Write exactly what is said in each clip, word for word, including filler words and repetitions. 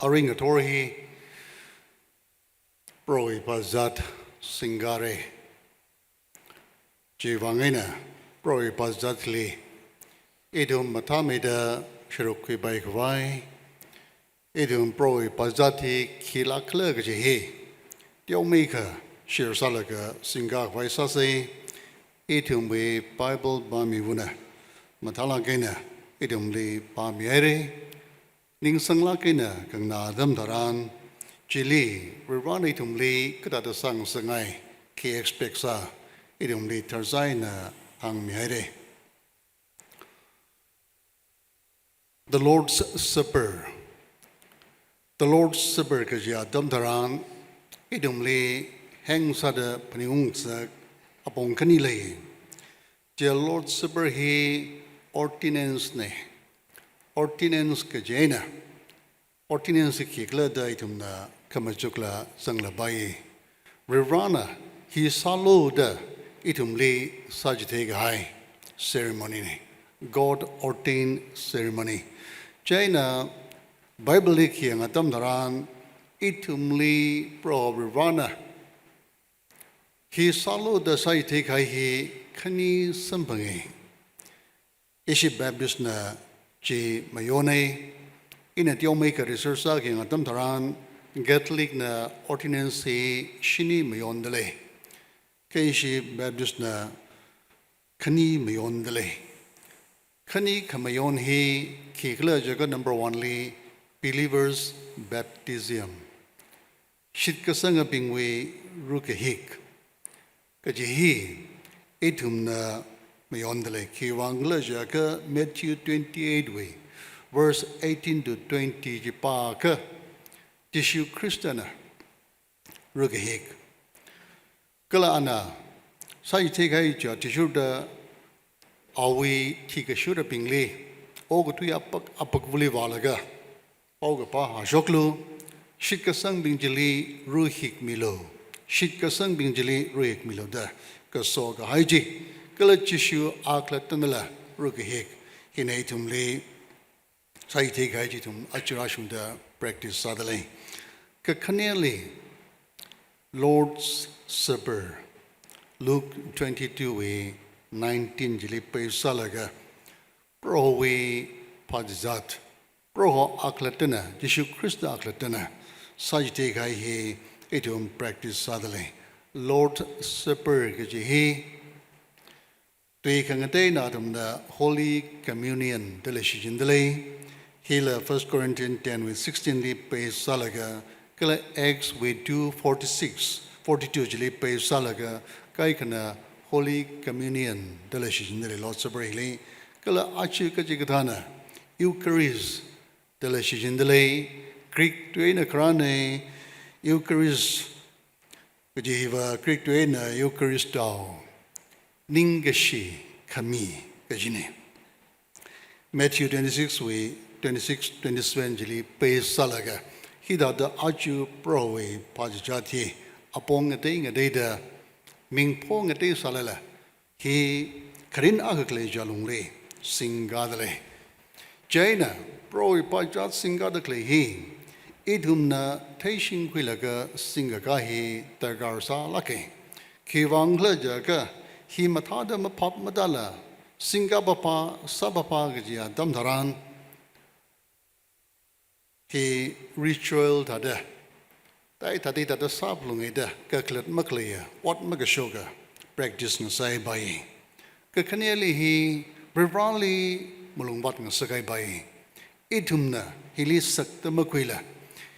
Aring athor hi Prohowui phazat singkare. Chiwuivang eina Prohowui phazatli ithum mathāmeida sharuk khuipai khavai, ithum Prohowui phazat hi khilāk khala kaji hi teomeikha share sālaga singka khavai sāsa. Ithumwui Bible pāmiwuna mathālāk eina ithumli pāmihaira. Ningsanglāk eina khanganā atam tharan, chili Varivarana ithumli kathāda sāngasakngai, khi expect sā, ithumli tharzai eina hāngmihaira. The Lord's Supper. The Lord's Supper kaji atam tharan, ithumli heng sāda phaningung ngasak apong khani lei. The Lord's Supper hi ordinance na. Ordinance kaji eina, ordinance hi khikhala da ithumna khamachukla zanglapai. Varivarana hi sālu da ithumli sāchithei kahai ceremony na. God ordained ceremony. Chieina Bible li khi yanga atam tharan, ithumli Proho Varivarana hi sālu da sāchithei kahai hi khani samphanga. Ishi Baptist na chi mayonai, ina teomeikha research sāki yanga atam tharan, Catholic na ordinance hi shini mayondalei. Kha ishi Baptist na khani mayondalei. Khani khamayon hi khikhala jiakha number one li believers baptism. Shitkasangabingwui rukahik. Kaji hi ithumna mayondalei. Khiwuivang khala jiakha Matthew twenty-eight wui verse eighteen to twenty chi pākha, Jishu Khristana rukahik. Kala ana sāchithei kahai chi athishurda awui thikashurabingli okathui apak apakvali vālaga, paokaphā hāshoklu, shitkasangbing chili ruhikmilu, shitkasangbing chili ruhikmilu da kaso kahai chi, kala Jishu akhalattala rukahik, hina ithumli sāchithei kahai chi ithum aja rāshungda practice sādalei. Kakhaneli Lord's Supper, Luke twenty-two wui nineteen chili pei sālaga, Prohowui phazat, Proho akhalattana, Jishu Khrista akhalattana sāchithei kahai hi ithum practice sādalei. Lord Supper kaji hi tui khangateina athumna Holy Communion dala shichin dalei. Hila First Corinthians ten wui sixteen li pei sālaga, kala Acts wui two forty-six, forty-two chili pei sālaga, kaikhana Holy Communion dala shichin dalei Lord's Supper hili. Kala aja kachikathāna Eucharist dala shichin dalei. Greek tuina kharāna Eucharist kaji hiva Greek tuina Eucharisto, ningkashi khami kajina. Matthew twenty-six wui twenty-six, twenty-seven chili pei sālaga, hithāda aja Prohowui phazat hi apong ngatei ngateida, mingpho ngatei sālala, hi kharin akha khalei chi alungli singkadalei. Chieina Prohowui phazat singkada khalei hi ithumna theishingkhuilaga singkakā hi darkar sālāka. Khiwuivang khala jiakha hi mathāda maphap matāla singkapapa, sāpapa kaji atam tharan, hi ritual thāda, tai thāda thāda sāphalunga da kakhalat makhaleiya, ot makashoka practice ngasāpai. Kakhaneli hi Varivarali malungvāt ngasakpai. Ithumna hili sakta makhuila,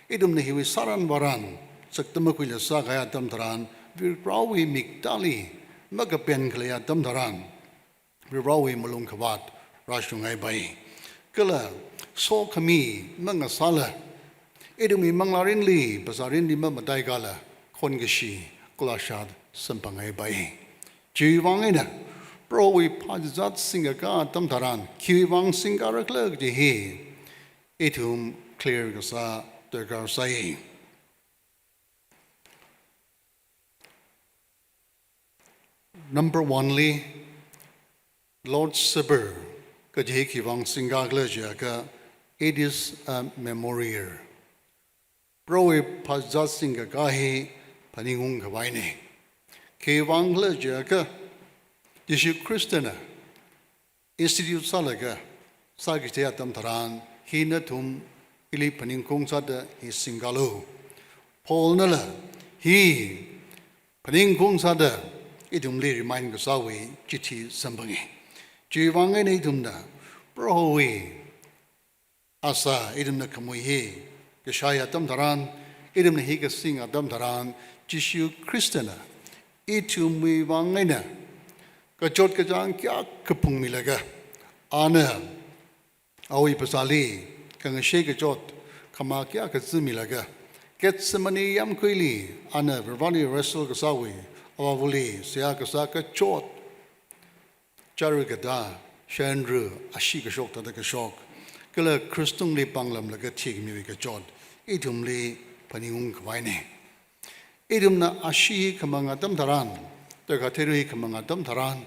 ithumna hiwui sāran vāran sakta makhuila sākahai atam tharan, Varivarawui miktāli makapen khaleiya atam tharan, Varivarawui malungkhavāt rāshungpai. Kala sokhami mangasāla, ithumwui manglārinli, phasārinli mamataikala, khonkashi, kulashat samphangpai. Chiwuivang eina, Prohowui phazat singkakā atam tharan, khiwuivang singkara khala kaji hi ithum clear kasā darkar sai. Number one li, Lord's Supper kaji hi khiwuivang singka khala jiakha, it is a memorial. Prohowui phazā singkakā hi phaningungkhavaina. Khiwuivang khala jiakha, Jishu Khristana institute sālaga sākachithei atam tharan, hi nathum ili phaningkhaung sāda hi singkalu. Paulnala hi phaningkhaung sāda ithumli remind kasāwui chithi samphanga. Chiwuivang eina ithumna Prohowui asā ithumna khamui hi kashai atam tharan, ithumna hi kasing atam tharan, Jishu Khristana ithumwui vang eina kachot kachāng kayākha phungmilaga, ana awui phasāli khangashei kachot khamā kayākha zimilaga, Gethsemane yāmguili ana Varivarali wrestle kasāwui, avāvali seihā kasā kachot, chara katā, shānra, ashee kashok thāda kashok, kala krush tungli pānglamlaga thikhamiwui kachot, ithumli phaningungkhavaina. Ithumna ashee khamang atam tharan, tekhatheiru khamang atam tharan,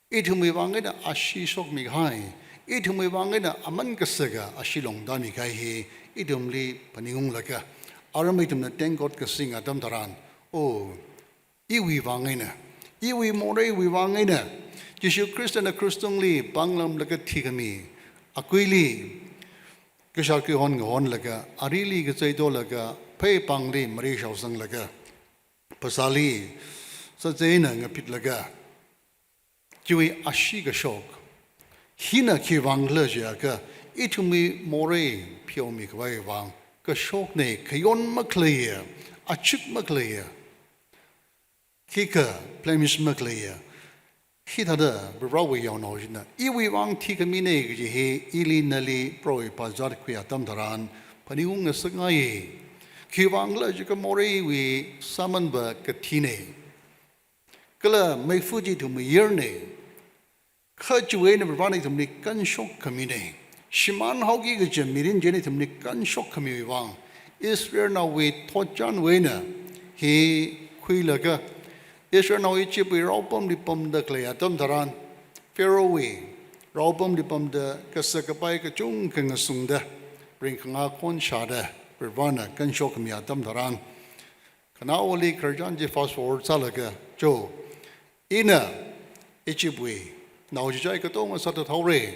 ithumwui vang eina ashee shokmihai, ithumwui vang eina aman kasaka ashee longtāmihai hi ithumli phaningunglaga, aram ithumna tengkot kasing atam tharan, oh, iwui vang eina, iwui moreiwui vang eina, Jishu Khristana krush tungli pānglamlaga thikhami, akuili kashak kahon ngahonlaga, arili kachaitolaga, pheipāngli mari shaosanglaga, phasāli sāzāna ngapitlaga, chiwui ashee kashok hina khiwuivang khala jiakha, ithumwui morei pheomikhavai vang, kashokna, khayon makhaleiya, achik makhaleiya, khikha blemish makhaleiya, hithāda Varivarawui yaonao china iwui vang thikhamina kaji hi ili nali Prohowui phazā khuiya atam tharan phaningung ngasakngai. Khiwuivang khala jiakha moreiwui sāmanva kathina. Kala meifa chi ithumwui yerna. Kha chiwui eina Varivarana ithumli kanshok khamina. Shimānhaoki kaja mirin china ithumli kanshok khamiwui vang, Israelnaowui thotchanwui eina hi khuilaga, Israelnao Egyptwui raopamli pamda khalei atam tharan, Pharaohwui raopamli pamda kasak kapai kachungkha ngasungda, ringkhangā khon shāda, Varivarana kanshok khami atam tharan, khanaowali khararchan chi fast forward sālaga, cho, ina Egyptwui nao chichai katonga sāthathaora.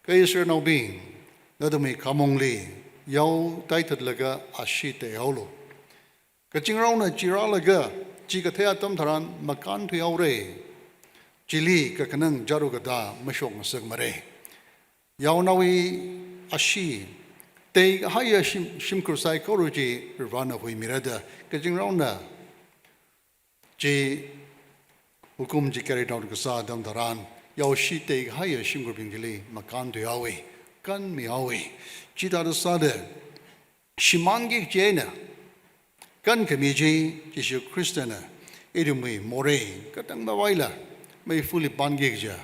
Kha Israelnaobing, nathumwui khamongli yao taithatlaga ashee teihaolu. Kazingraona chi rālaga, chi kathei atam tharan makānthuihaora. Chili kakhanang chara katā mashok ngasakmara. Yaonaowui ashee teikahaiya shim, shimkhur saikora chi Varivarana huimira da, kazingraona chi hukum chi carry out kasā atam tharan, yaoshee teikahaiya shimkhurbing chili makānthuihaowa, kanmihaowa. Chithāda sāda, shimānki kaji eina kankhami chi, Jishu Khristana ithumwui morei katang mavaila meifali pānki kaja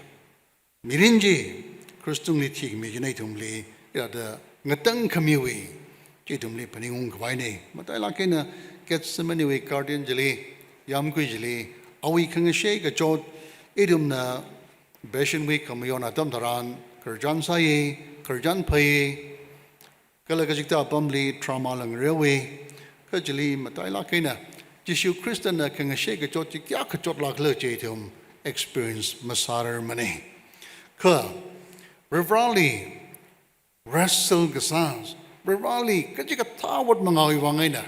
mirin chi, krush tungli thikhami china ithumli hithāda ngatangkhamiwui chi ithumli phaningungkhavaina. Matailāk eina Gethsemanewui garden chili, yāmgui chili, awui khangashei kachot, ithumna Passionwui khamayon atam tharan khararchan sāya, khararchan phāya, kala kachikathā apamli drama la ngareowa, kha chili matailāk eina Jishu Khristana khangashei kachot chi kayākha chotlākhala chi ithum experience masārarmana. Kha Varivarali wrestle kasā, Varivarali kachikathā ot mangāwui vang eina,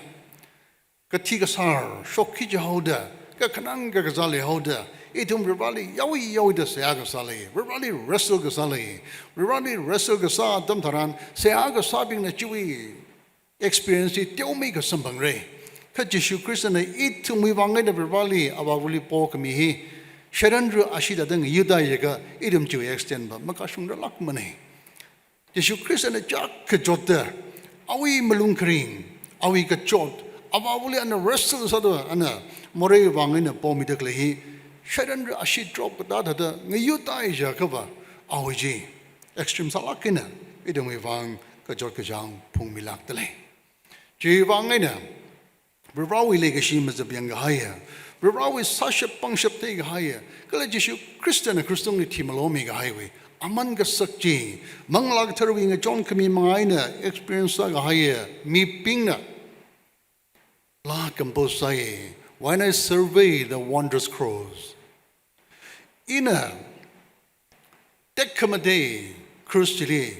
kathi kasār, shokki jihaoda, kakhanang kakazā leihaoda, ithum Varivarali yaoi yaoida seihā kasā lei, Varivarali wrestle kasā lei. Varivarali wrestle kasā atam tharan, seihā kasābingna chiwui experience chi teomeikha samphangra. Kha Jishu Khristana ithumwui vang eina Varivarali avāvali pokhami hi, Satan ru ashee thāda ngayutai jiakha, ithum chiwui extent va makashungrarlākmana. Jishu Khristana chak kachotda, awui malung kharing, awui kachot, avāvali ana wrestle sāda, ana morei vang eina pomida khalei hi, Satan ru ashee drop katā thāda ngayutai jiakhava, awui chi extreme sālāk eina ithumwui vang kachot kachāng phungmilākda lei. Chiwui vang eina Varivarawui leikashi mazapyang kahaiya, Varivarawui sāshap pangshap theikahaiya, kala Jishu Khristana krush tungli thimalomi kahaiwui aman kasak chi, Manglā Katharawui ngachonkhami manga eina experience sākahaiya mibingna laa compose sāi, "When I survey the wondrous cross." Ina tekhamatei cross chili,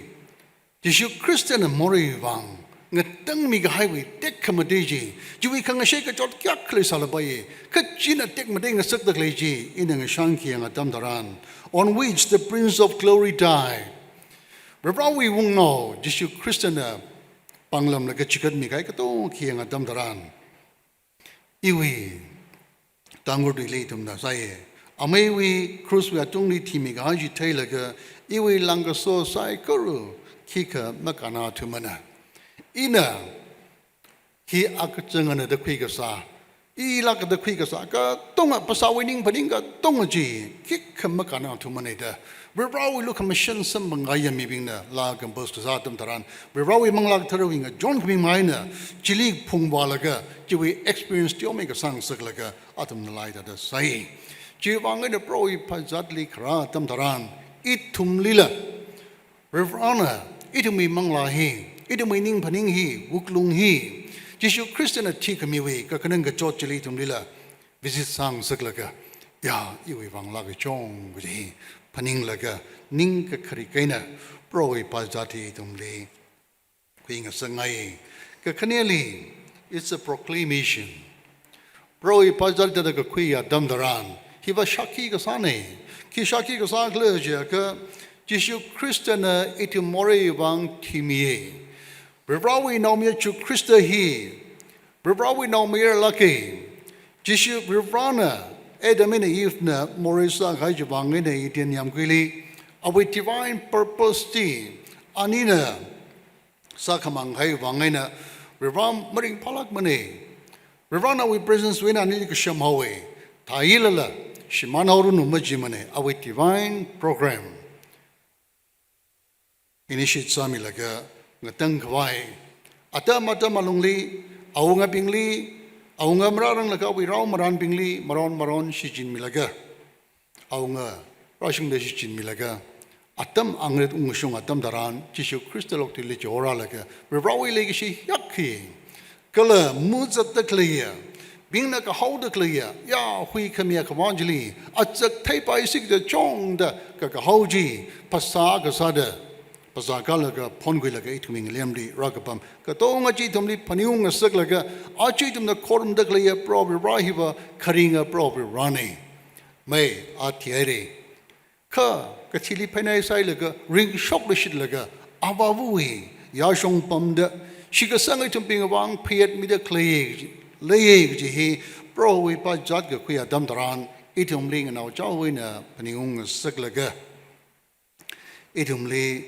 Jishu Khristana moreiwui vang ngatangmi kahaiwui tekhamatei chi, chiwui khangashei kachot kayākha leisālapai, kha china tekmatei ngasakda khalei chi ina ngashānkhui atam tharan, "On which the Prince of Glory died." Varivarāwui Wungnao Jishu Khristana pānglamlaga chikatmi kahai katonga khi atam tharan, iwui Tangkhul tuili ithumna sāi, ameiwui cross wui atungli thimi kahai chi theilaga, iwui lāngkaso saikora khikha makannathuimana. Ina hi akachangana da khuikasā, ilāk da khuikasā katonga, phasāwui ning phaning katonga chi khikha makannathuimana da, Varivarāwui lukhamashan samphangkahaiya mibingna laa compose kasā atam tharan, Varivarāwui Manglā Katharawui ngachonkhami manga eina chili phungvālaga, chiwui experience teomeikha sāngasaklaga athumna laa hithāda sāi. Chiwui vang eina Prohowui phazatli kharā atam tharan, ithumlila Varivarāna ithumwui manglā hi, ithumwui ning phaning hi, wuklung hi, Jishu Khristana thikhamiwui kakhanang kachot chili ithumlila visit sāngasaklaga, ya, iwui vang laa kachonga kaji hi phaninglaga, ning kakharik eina Prohowui phazat hi ithumli khuingasakngai. Kakhaneli, it's a proclamation. Prohowui phazat da kakhui atam tharan, hiva shākhi kasāna. Khi shākhi kasā khala jiakha, Jishu Khristana ithum moreiwui vang thimiya. Varivarāwui naomayara Jishu Khrista hi Varivarāwui naomayaralāka. Jishu Varivarāna, Adam eina Eve na morei sākahai chiwui vang eina Eden yāmguili, awui divine purpose chi anina sākhamang kahaiwui vang eina Varivarā maringphālākmana. Varivarāna awui presence wui eina anili kashamhaowa. Thāilala shimānhaoranu majimana, awui divine program initiate sāmilaga ngatangkhavai, atam atam alungli, awungabingli, awunga marāranglaga awui rao marānbingli maron maron shichinmilaga, awunga rāshungda shichinmilaga, atam angret ungshung atam tharan, Jishu Khrista loktuili chihorālaga, Varivarāwui leikashi hiyākha, kala muzatda khaleiya, bingna kahaoda khaleiya, ya, huikhami akhavā chili, achak theipaisi kaja chungda kakahao chi, phasā kasāda, phasā kālaga, phonkhuilaga ithumwui ngalemli rākapam katonga chi ithumli phaningungngasaklaga, aja ithumna khorumda khaleiya Proho Varivarā hiva kharinga Proho Varivarāna. Mai, a thihaira. Kha, kathili phainai sailaga, ringshok lushitlaga, Avāvawui yāshong pamda, shitkasanga ithumbingwui vang phayātmida khalei, leiya kaji hi, Prohowui phazat kakhui atam tharan, ithumli nganaochaowui eina phaningungngasaklaga, ithumli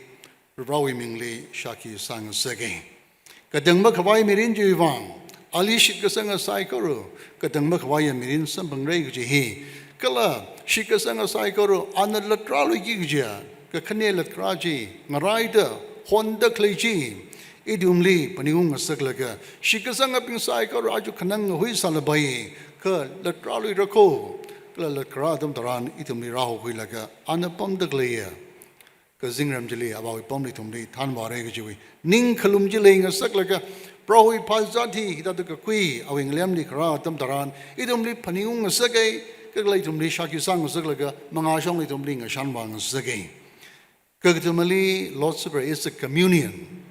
Varivarāwui mingli shākhi sāngasaka. Katang makhavai mirin chiwui vang, ali shitkasanga saikora, katang makhavaiya mirin samphangra kaji hi. Kala shitkasanga saikora, ana latrāluiki kajiya, kakhane latrā chi, ngaraida, honda khalei chi, ithumli phaningungngasaklaga, shitkasangabing saikora aja khanang ngahui sālapai, kha latrāluira kho, kala latrā atam tharan ithumli rāhokhuilaga, ana pamda khaleiya kazingram chili Avāwui pamli ithumli thanvāra kajiwui ning khalum chi leingasaklaga, Prohowui phazat hi hithāda kakhui, awui ngalemli kharā atam tharan, ithumli phaningungngasaka, kala ithumli shākhi sāngasaklaga, mangāshongli ithumli ngashanvāngasaka. Kakathumali, Lord's Supper is a communion.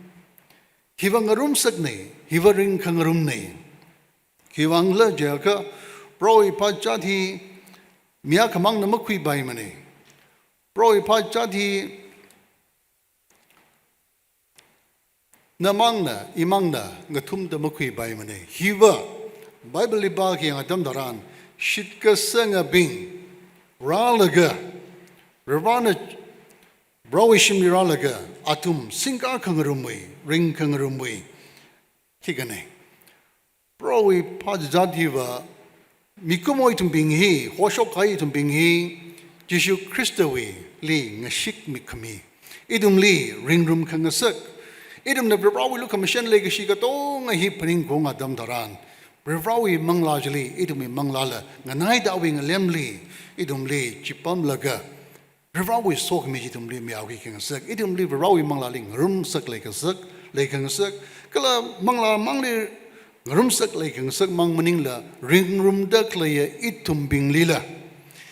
Hiva ngarumsakna, hiva ringkhangarumna. Khiwuivang khala jiakha, Prohowui phazat hi mi akhamangna makhuipaimana. Prohowui phazat hi namangna, imangna ngathumda makhuipaimana. Hiva, Bible li pākhayang atam tharan, shitkasangabing rālaga, Varivarāna Prohowui shimli rālaga, athum singkā khangarumwui, ringkhangarumwui, khikana. Prohowui phazat hiva, mikumo ithumbing hi, hoshok kahai ithumbing hi, Jishu Khristawuili ngashikmikhami, ithumli ringrum khangasak, ithumna Varivarāwui lukhamashan leikashi katonga hi phaningkhaung atam tharan, Varivarāwui manglā chili, ithumwui manglāla nganaida awui ngalemli, ithumli chipamlaga, Varivarawui sokhami chi ithumli mayākhui khangasak, ithumli Varivarawui manglāli ngarumsak leikhangasak, leikhangasak, kala manglā mangli ngarumsak leikhangasak mang maningla, ringrumda khaleiya ithumbinglila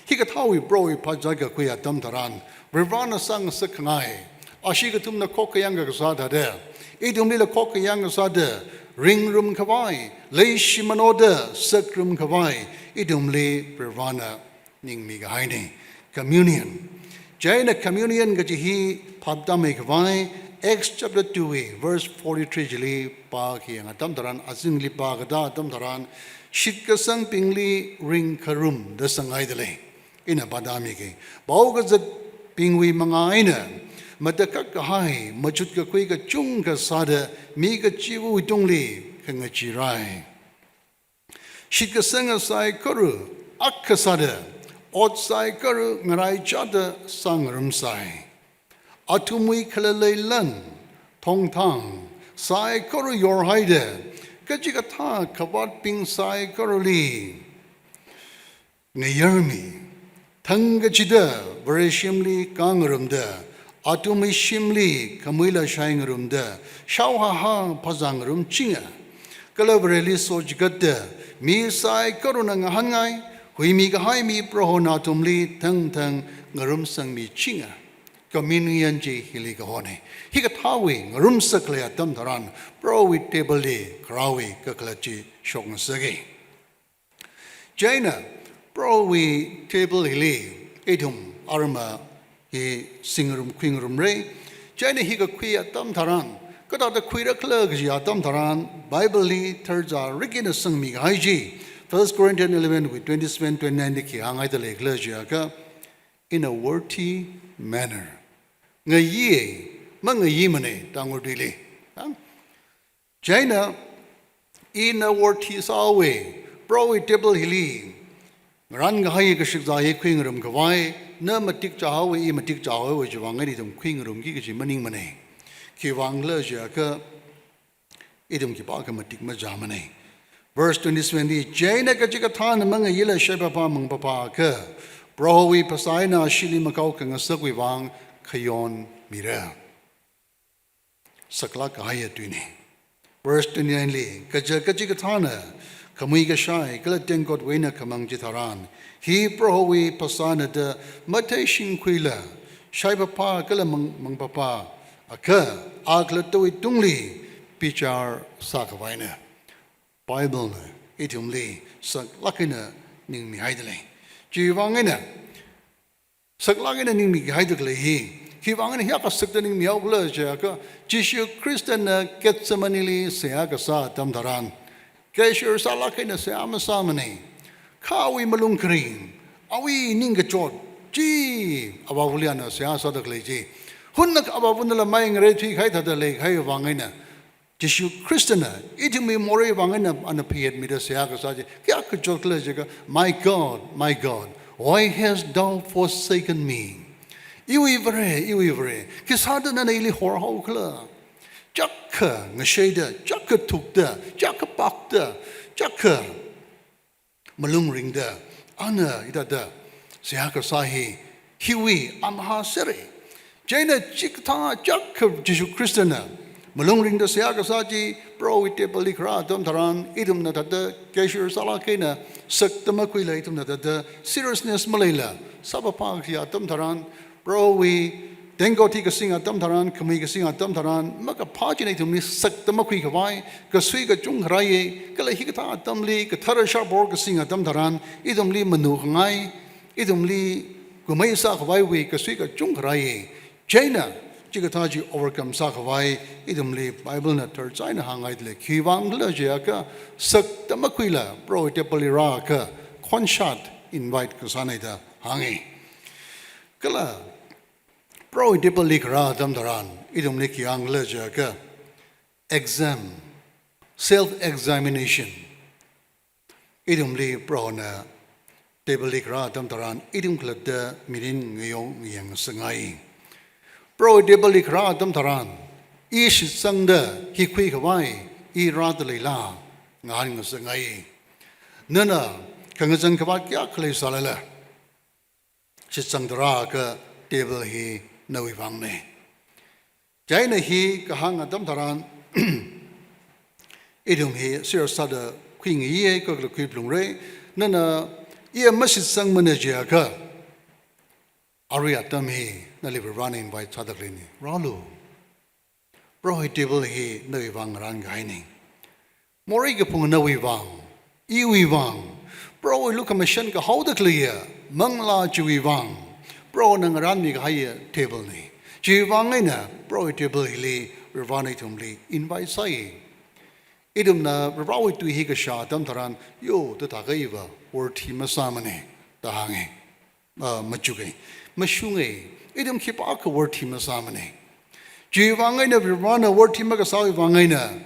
hikathāwui Prohowui phazā kakhui atam tharan, Varivarana sāngasak khangai, ashee kathumna khokkayang kakasā thāda, ithumlila khokkayang kasāda, ringrum khavai, leishimānda sakrum khavai, ithumli Varivarana ningmi kahaina. Communion. Chieina communion kaji hi phaptāmei khavai, Acts chapter two wui verse forty-three chili pākhayang atam tharan, azingli pākatā atam tharan, shitkasangbingli ringkharumda sāngaida lei. Ina pātāmiki. Pao kazatbingwui mangā eina, matakhak kahai, machut kakhui kachungkha sāda, mi kachiva̱wui tungli khangachee rai. Shitkasanga saikora akha sāda, ot saikora ngaraichāda sāngarumsai. Athumwui khalalei lan, thongthang saikora yorhaida, kachikathā khavātbing saikorali ngayarmi, thangkachida Vareshimli kāngarumda, athumwui shimli khamuila shaingarumda, shaohaha phazāngarumchinga. Kala Vareli sochigatda, mi saikorana ngahānngai, huimi kahai mi Prohona athumli thangthang ngarumsangmichinga. Communion chi hili kahona. Hikathāwui ngarumsak khalei atam tharan, Prohowui table li kharāwui kakhalat chi shokngasaka. Chieina, Prohowui table hili, ithum arma hi singarum khuingarumra. Chieina hi kakhui atam tharan, kathāda khuira khala kaji atam tharan, Bible li tharzārek eina sangmi kahai chi, First Corinthians eleven wui twenty-seven, twenty-nine li khi hāngngaida leikhala jiakha, in a worthy manner. Ngayi, mangayimana, Tangkhul tuili. Ha? Chieina, ina worthy sāhaowa, Prohowui table hili, ngarān kahai kashikazā hi khuingarum khavai, na matik chāhaowa, i matik chāhaowa chiwui vang eina ithum khuingarumki kaji maningmana. Khiwui vang khala jiakha, ithum khipākha matik machāmana. Verse twenty-seven li, chieina kachikathāna mangayila shaipaphā mangpaphāakha, Prohowui phasā eina ashili makao khangasakwui vang khayon mira. Saklāk kahaiya tuina. Verse twenty-nine li, kaja kachikathāna khamui kashai kala tengkotwui eina khamang chitharan, hi Prohowui phasāna da matheishingkhuila, shaipaphā kala mang-, mangpaphāakha, a khalattawui tungli bichar sākhavaina. Bible na ithumli saklāk eina ningmihaida lei. Chiwui vang eina, saklāk eina ningmi kahaida khalei hi, khiwui vang eina hiyākha sakda ningmihao khala jiakha, Jishu Khristana Gethsemane li seihā kasā atam tharan, kashir sālāk eina seihā masāmana. Kha awui malung kharing, awui ningkachot chi, Avāvali ana seihā sāda khalei chi, hunnakha Avāvanala mai ngareithui kahai thāda leikahaiwui vang eina, Jishu Khristana, ithumwui moreiwui vang eina ana phayetmida seihā kasā chi, kayākha chot khala jiakha, "My God, my God, why hast thou forsaken me?" Iwui Vare, iwui Vare, khisāda nana ili horhao khala? Chiyākha ngasheida, chiyākha thukda, chiyākha pakda, chiyākha malung ringda, ana hithāda seihā kasā hi, hiwui amahā sera. Chieina chikathā chiyākha Jishu Khristana malung ringda seihā kasā chi, Prohowui table li kharā atam tharan, ithumna thāda kashir sālāk eina sakda makhuila, ithumna thāda seriousness maleila sāpaphā kaji atam tharan, Prohowui tengkot hi kasing atam tharan, khamui kasing atam tharan, makaphā china ithumli sakda makhui khavai, kasui kachungkha rāya, kala hikathā atamli, kathara shābor kasing atam tharan, ithumli manu khangai, ithumli kumei sākhavaiwui kasui kachungkha rāya. Chieina, chikathā chi overcome sākhavai, ithumli Bible na tharzā eina hāngngaida lei. Khiwui vang khala jiakha, sakda makhuila, Prohowui table li rāakha, khonshat invite kasāna da hānga. Kala, Prohowui table li kharā atam tharan, ithumli khi hāng khala jiakha, exam, self-examination. Ithumli Prohona table li kharā atam tharan, ithum khalatta mirin ngayong ngayang sāngai. Prohowui table li kharā atam tharan, i shitsangda hi khuikhavai, i rāda leila, ngahānngasakngai. Nana, khangazan khavāt kayākha leisālala, shitsangda rāakha, table hi nawui vangna. Chieina hi kahāng atam tharan, ithum hi serious sāda khuingayi, kala khuiphalungra. Nana, iya mashitsangmana jiakha, arui atam hi nali Varivarana invite sāda khaleina. Rālu. Prohowui table hi nawui vang ngarānkahaina. Morei kaphung nawui vang, iwui vang, Prohowui lukhamashan kahaoda khaleiya manglā chiwui vang, Prohona ngarānmikahaiya table na. Chiwui vang eina Prohowui table hili Varivarana ithumli invite sāi. Ithumna Varivarawui tui hi kashā atam tharan, yo, thāda thākha iva worthy masāmana, da hānga. Ah, machuka, mashunga, ithum khipākha worthy masāmana. Chiwui vang eina Varivarana worthy makasāwui vang eina,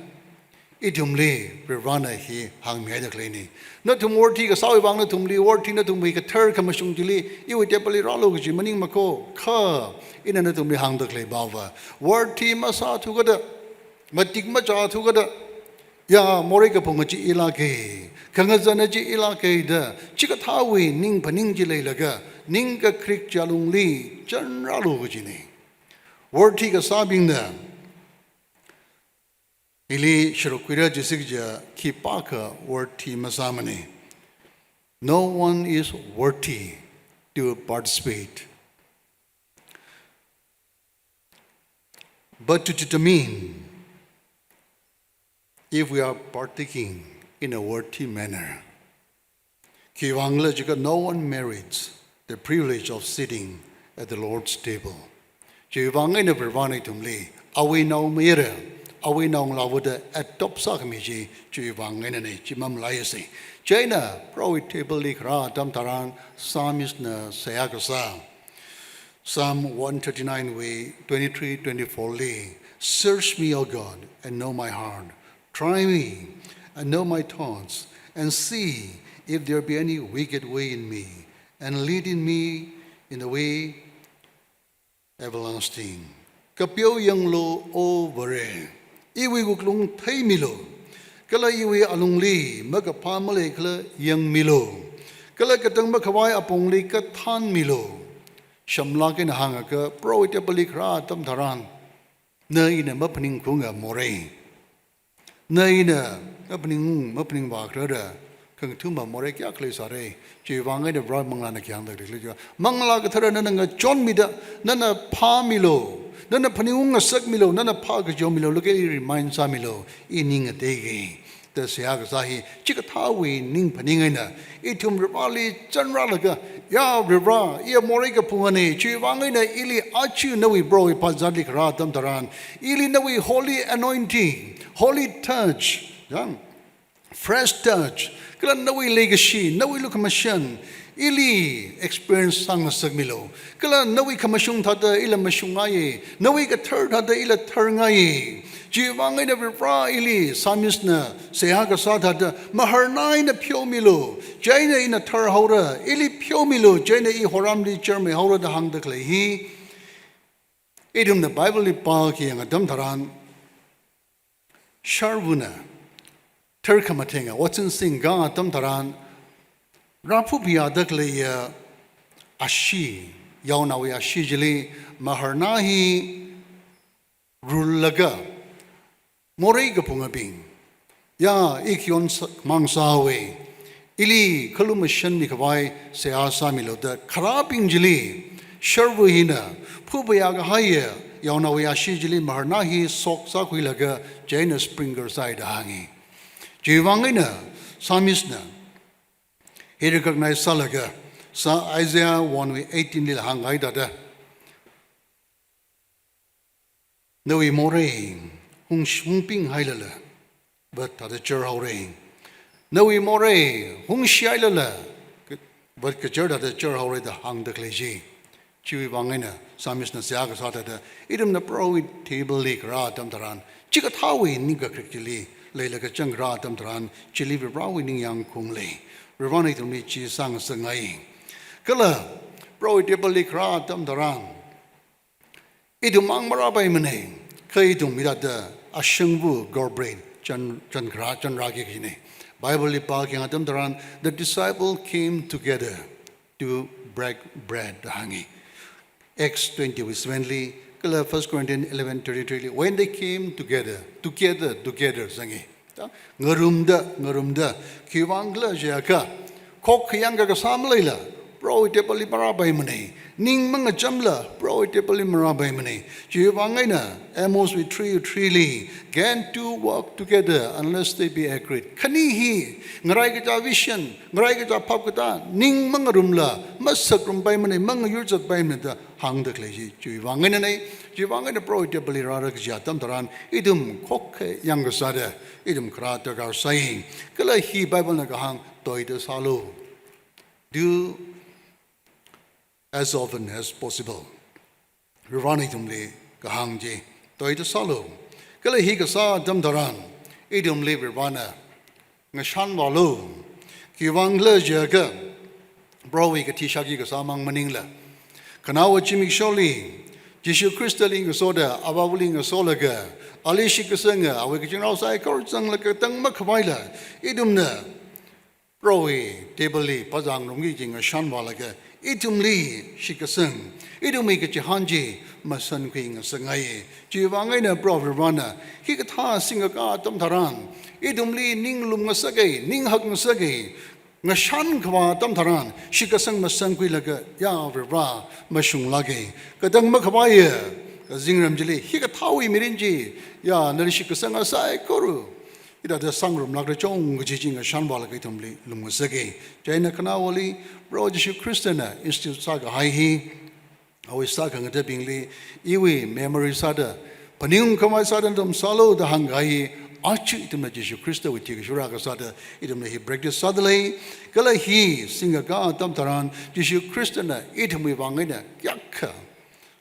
ithumli Varivarana hi hāngmihaida khaleina. Nathum worthy kasāwui vang nathumli, worthy nathumwui kathar khamashung chili, iwui table li rālu kaji maningmako, kha ina nathumli hāngda khalei pava, worthy masāthu kada, matik machāthu kada, ya, morei kaphunga chi ilāka, khangazana chi ilāka da, chikathāwui ningphaning chi leilaga, ningkakrik chi alungli chanrālu kajina. Worthy kasābingna hili sharuk khuira jisik ja khipākha worthy masāmana. No one is worthy to participate. But to determine if we are partaking in a worthy manner, khiwui vang khala jiakha no one merits the privilege of sitting at the Lord's table. Chiwui vang eina Varivarana ithumli, awui naomayara, awui naongalāva da adopt sākhami chi, chiwui vang einana, chi mamalaisa. Chieina Prohowui table li kharā atam tharan, Psalmist na seihā kasā. Psalm one thirty-nine wui twenty-three, twenty-four li, "Search me, O God, and know my heart. Try me and know my thoughts, and see if there be any wicked way in me, and lead in me in the way everlasting." Kapeo yanglu, O Vare, iwui wuklung theimilu, kala iwui alungli makaphā maleikhala yangmilu, kala katang makhavai apongli kathānmilu. Shamlak eina hāngakha, Prohowui table li kharā atam tharan, na ina maphaningkhaunga morei, na ina maphaning, maphaningvā kharara, khangathuma morei kayākha leisāra. Chiwui vang eina Vare manglāna khi hāngda khalei jiakha, Manglā Kathara nana ngachonmida, nana phāmilu, nana phaningung ngasakmilu, nana phākajomilu, laga ili remind sāmilu, i ning ngateiki, da seihā kasā hi, chikathāwui ningphaning eina, ithum Varivarali chanrālaga, ya Varivara, iya morei kaphungana, chiwui vang eina ili aja nawui Prohowui phazatli kharā atam tharan, ili nawui holy anointing, holy touch, ya, fresh touch, kala nawui leikashi, nawui lukhamashan, ili experience sāngasakmilu. Kala nawui khamashung thāda ila mashungngaiya, nawui kathar thāda ila tharngaiya. Chiwui vang eina Varivara ili Psalmist na seihā kasā thāda maharnā eina pheomilu, chieina ina tharhaora, ili pheomilu, chieina i horamli charmeihaora da hāngda khalei hi. Ithumna Bible li pākayang atam tharan, sharvana tharkhamatheng ot singkā atam tharan, rāphuphayāda khaleiya ashee, yaonawui ashee chili maharnā hi rullaga, morei kaphungabing, ya, i khayon sā-, mang sāhaowa, ili khalumashanmi khavai seihā sāmilu da kharābing chili, sharva hina phuphayā kahaiya yaonawui ashee chili maharnā hi soak sākhuilaga, chieina sprinkle sāi da hānga. Chiwui vang eina Psalmist na hi recognize sālaga, sa Isaiah one wui eighteen lila hāngkahai thāda, nawui morei hung, hungpinghailala, vat thāda charhaora. Nawui morei hungshihailala, vat kachar thāda charhaora da hāngda khalei chi. Chiwui vang eina Psalmist na seihā kasā thāda, ithumna Prohowui table li kharā atam tharan, chikathāwui ningkakrik chili leilaga changkharā atam tharan, chili Varivarawui ningyāng khaung lei. Varivarana ithumli chi sāngasakngai. Kala Prohowui table li kharā atam tharan, ithum mang marāpaimana, kha ithum hithāda ashangva, showbread, chan, chankharā, chanrāki kajina. Bible li pākayang atam tharan, the disciple came together to break bread da hānga. Acts twenty verse seven li, kala First Corinthians eleven thirty-three li, when they came together, together, together, zanga. Ta, ngarumda, ngarumda, khiwuivang khala jiakha, khokkha yangkakasā maleila, Proho table li marāpaimana, ning mangachamla, Proho table li marāpaimana. Chiwuivang eina, Amos wui three three li, can two walk together unless they be agreed? Khani hi, ngarai kaja vision, ngarai kaja phap katā, ning mangarumla, masakrumpaimana, mangayur zatpaimana da hāngda khalei chi, chiwuivang einana, chiwuivang eina Proho table li rāra kaji atam tharan, ithum khokkha yangkasāda, ithum kharā darkar sai. Kala hi Bible na kahāng toida sālu. Do as often as possible. Varivarana ithumli kahāng chi, toida sālu. Kala hi kasā atam tharan, ithumli Varivarana ngashanvālu. Khiwuivang khala jiakha, Proho hi kathi shāki kasā mang maningla, khanaowa zimiksholi, Jishu Khristali ngasoda, Avāvali ngasolaga, ali shitkasanga, awui kachingrao saikora zanglaga katang makhavaila, ithumna Proho hi table li phazā ngarumki kaji ngashanvālaga, ithumli shitkasang, ithumwui kachihān chi masankhui ngasakngai. Chiwuivang eina Proho Varivarana, hikathā singkakā atam tharan, ithumli ning lumngasaka, ning hakngasaka, ngashankhavā atam tharan, shitkasang masankhuilaga, ya Varivara, mashunglāka. Katang makhavaiya, kazingram chili, hikathāwui mirin chi, ya, nali shitkasanga saikora, hithāda sangrumlākra chong kaji chi ngashanvālaga ithumli lumngasaka. Chieina khanaowali, Proho Jishu Khristana institute sākahai hi, awui sākhangateibingli, iwui memory sāda, phaningungkhavai sāda nathum sālu da hāngkahai hi, aja ithumna Jishu Khristawui thikashura kasāda, ithumna hi practice sādalei, kala hi singkakā atam tharan, Jishu Khristana ithumwui vang eina kayākha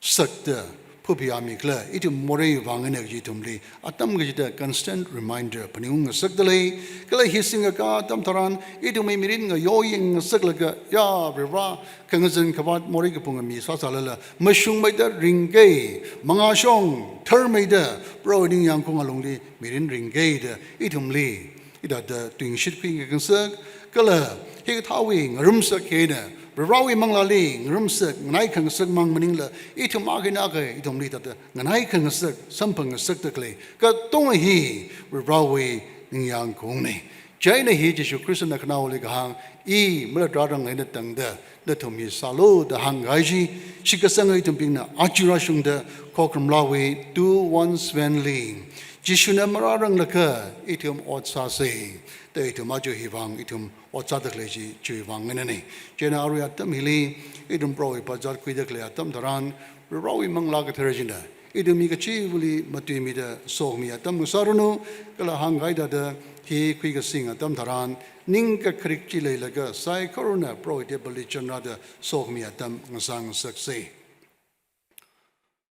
sakta phuphayāmikhala, ithum morei vang eina kaji ithumli atam kachida constant reminder phaningung ngasakdalei. Kala hi singkakā atam tharan, ithumwui mirin ngayoyang ngasaklaga, ya Varivara, khangazan khavāt morei kaphunga mi sāsālala, mashungmeida ringki, mangāshong tharmeida, Proho ningyāng khaunga lungli mirin ringki da, ithumli hithāda tuingashit khuingasak, kala hikathāwui ngarumsak hi eina, Varivarawui manglāli ngarumsak, nganaikhangasak mang maningla, ithum akha eina akha, ithumli hithāda nganaikhangasak, samphangngasakda khalei katonga hi Varivarawui ningyāng khaungna. Chieina hi Jishu Khristana khanaowali kahāng, i malatranglakha eina tangda, nathum hi sālu da hāngkahai chi, shitkasanga ithumbingna aja rāshungda, Khokharum Laawui two one seven li, Jishuna marāranglakha ithum ot sāsa da ithum aja hivang ithum ot sāda khalei chi, chiwuivang einana. Chieina arui atam hili, ithum Prohowui pazat khuida khalei atam tharan, Varivarawui Manglā Kathara china ithum mi kachivali matuimida sokhami atam ngasāranu, kala hāngkahai thāda hi khuikasing atam tharan, ning kakharik chi leilaga saikorana Prohowui table li chanrāda sokhami atam ngasāngasaksa.